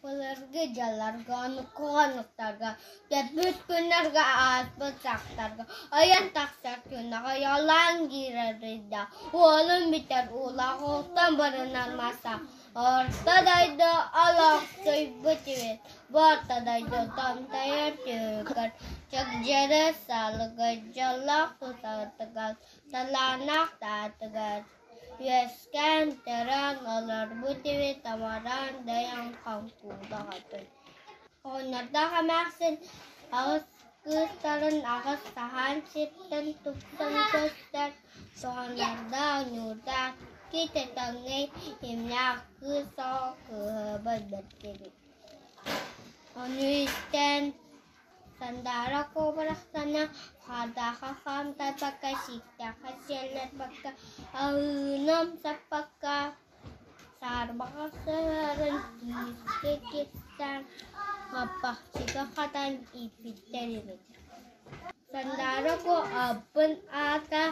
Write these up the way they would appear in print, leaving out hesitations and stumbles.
Былыргы дьылларга, онукку хонуктарга, тэппит күннэргэ, ааспыт сахтарга айан тахсар күннээх айалаан киирэр ыйдаах, уолун бүтэр уулаах уолтан барынан маса Орто дойду олохсуйбут эбит, бу орто дойду томтойор түһүгэр чэгдьэрэ салгы дьоллоох тутатыгар, талааннаах таатыгар үөскээн төрөөн олорбут эбит амараан дайан хоҥкуулаҕатын. Оҕонньордоох эмээхсин аҕыс кыыстарын аҕыс саһаан сиртэн тупсан көстөр, соҕоннордоох ньуурдаах икки тэҥҥэй имнээх кыыс оҕо кыыһырбыт бэрт эбит. Ону истэн Сандаара куобарахтана, хаардаахха хаамтарбакка, сииктээххэ сиэллэрбэккэ, аһыыны амсаппакка, саарбаҕа сыһыаран киискэ кистээн, хаппахчыга хатан ииппиттэр эбит. Сандаара Куо аппын аата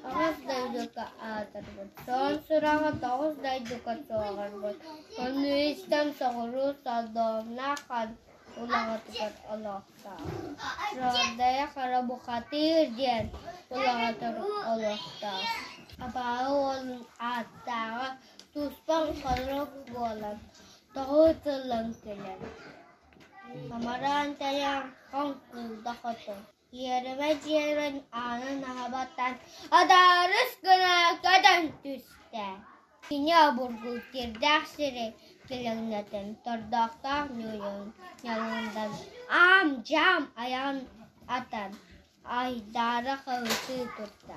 аҕыс дойдуга аатырбыт, суон сураҕа тоҕус дойдуга суоҕарбыт, ону истэн соҕуруу сордоҥноох хан улаҕатыгар олохтоох, Суордайа Хара Бухатыыр диэн улаҕатыгар олохтоох, абааһы уолун ааттааҕа туспа хорук буолан тоҕу тыллан кэлэн Амараан тэйэн хоҥкулда хотун, иэримэ дьиэлэрин аанын аһа баттаан адаарыс гына көтөн түстэ. Кини обургу кирдээх сири килэҥнэтэн, тордохтоох ньуйун ньалындан аам-дьаам айаҕын атан, айдаара хаһыытыы турда.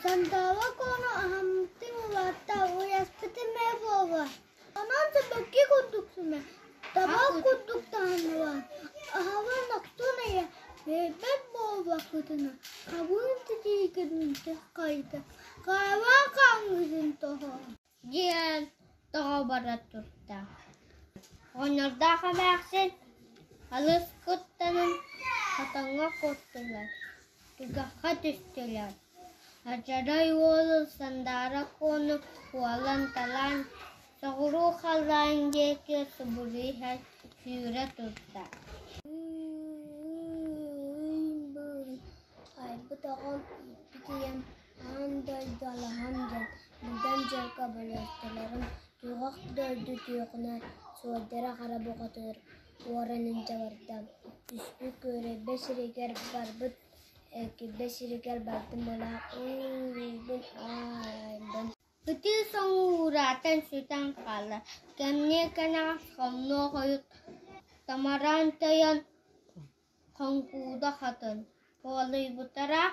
Сандала коно аһаммытын улаатта, уйаспытым ээ буолла. Онон собаки курдуксуна, таба курдук таһыннылар. Аһабын охтон эйэ, бэйбэт буолбаккытына, хабыын титиикин хайыта, хаалаа хаҥыытын тоһо. Диэн тоҕо бара турда. Оҕонньордоох эмээхсин алыс куттанан хотоҥҥо куттулар, түгэххэ түстүлэр. Адьарай уолу Сандаара Куону уолан-талаан соҕуруу халлаан диэки субуруйа сүүрэ турда. Айбыт оҕом, ииппит ийэм Аан дойду алаһам дьон, быдан дьарга бөлөстөлөрүм, туох дойду түөҕүнэ суордара хара бухатыыр уоран илдьэ барда, түспүт күөрэйбэ сиригэр барбыт эргийбэ сиригэр бардым ылаа ууйбун аайбын Ытыы соҥуураатан сүтэн хаалла, кэмниэ кэнэҕэс хомнуо хойут тамараан тойон Хоҥкууда хатын, уолуйбуттара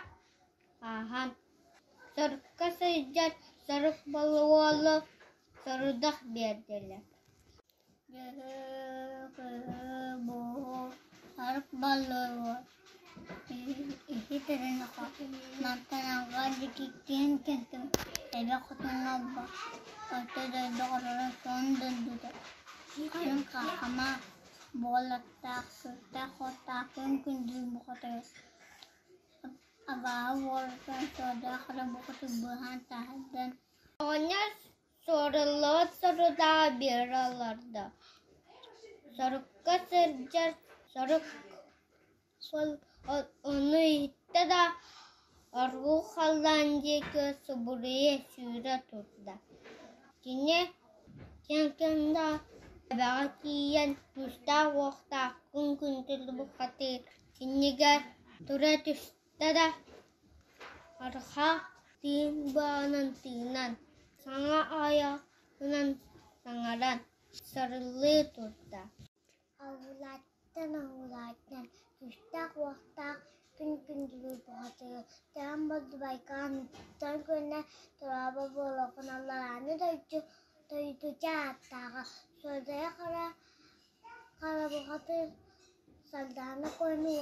ааһан, сорукка сылдьар сорук болуолу сорудах биэрдилэр Сорuk балыгы иһит мантан дьиккин кэлтим эбэ хотуҥҥа орто дойду олорор суон дойдута күн хахама буолаттаах сүрдээх-уоттаах күн күндүл бухатыыр Абааһы уолуттан суордаах эрэ бухатыыр быыһаан таһырдан Оҕонньор суоруллубут сорудаҕы биэрэ олордо, сорукка сылдьар сорук ону иһиттэ да, оргууй халлаан диэки субуруйа сүүрэ турда. Кини кэм да эбэҕэ тиийэн күүстээх-уохтаах күн күндүл бухатыыр иннигэр тура түстэ да, арҕах тыын баанан тыынан, саҥа айаҕынан саҥаран сарылыы турда. Аулаттан аулаттан күүстээх-уохтаах күн күндүлүү бухатыыр Тэһэн Болдубайкаан күнэ тураба буолуоххун алларааны дойду дойдуча ааттааҕа Суодайа хара хара бухатыыр Сардаана куону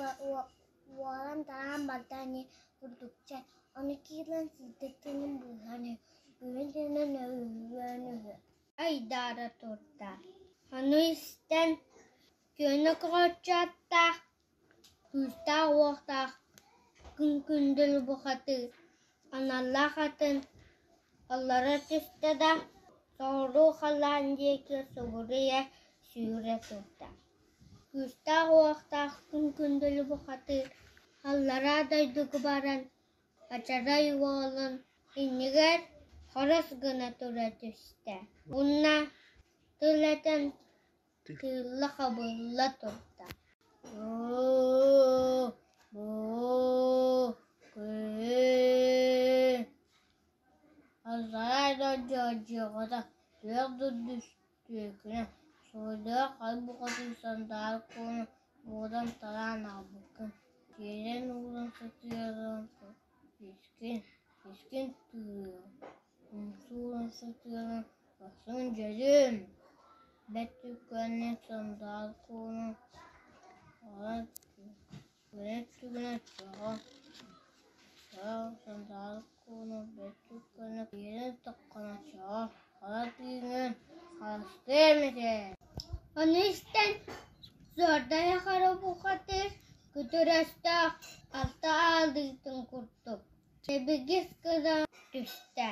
уоран тараан барда ини курдукча ону киирэн сырдык тыынын быыһаан үһү күһүн тыынын өйүүн үһү Айдаара турда, ону истэн күөнэ көҕөрчү аттаах, күүстээх-уохтаах күн күндүл бухатыыр аналлаах атын Аллара түстэ да, соҕуруу халлаан диэки субуруйа сүүрэ турда. Күүстээх уохтаах күн күндүлү бухатыыр аллараа дойдуга баран Ачарай уолун иннигэр хорос гына тура түстэ уонна тыл этэн тыылла-хабылла турда: Аллараа дойду одьуоҕата түөрт дойду түөкүнэ, суруйдара хара бухатыыр сандаар куону уоран-тараан аҕалбыккын, тиэрэн ууран сытыаран искин, искин тыырыам, умса ууран сытыаран ахсын дьөлүөм, бэрт түргэнник сандаар куону хара көнө түгэнэ чоҕо, сандаар куону бэрт түргэнник киирэн таххына чоҕо, хара тыыҥын харыстыам этэ. Ону истэн Суордайа хара бухатыыр күтүр өстөөх алта аалыытын курдук дэбигис гына түстэ.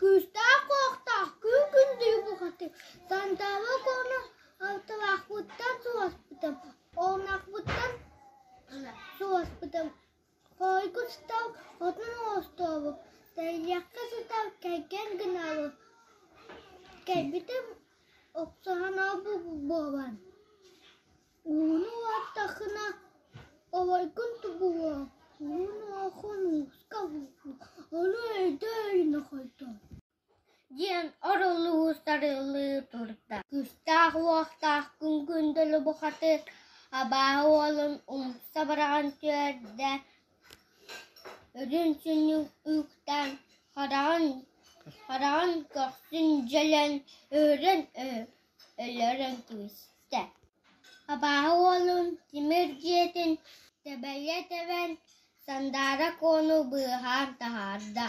Күүстээх куохтаах күн күндү бухатыыр сандалы куону алталаахпыттан суоспутум, оонахпыттан суоспутум, Хойку сытар хотун оҥостообут, тэйиэххэ сытар кэргэн гынаабыт, кэлбитим охсуһан ылбыт буолан, ууну уоттаххына оройгун тубуһуо, уһун уохун ууска ону өйдөө нохойдон диэн орулуу сарылыы турда. Күүстээх-уохтаах күн күндэлэ бухатыыр абааһы уолун умса быраҕан түһэрдэ, үрүҥ сүнньүн үүттээн, хараҕын хараҕын көхсүн дьөлөн, өрөн өлөрөн кэбистэ. Абааһы уолун тимир дьиэтин тэбэлэ тэбэн, Сандаара Куону быыһаан таһаарда.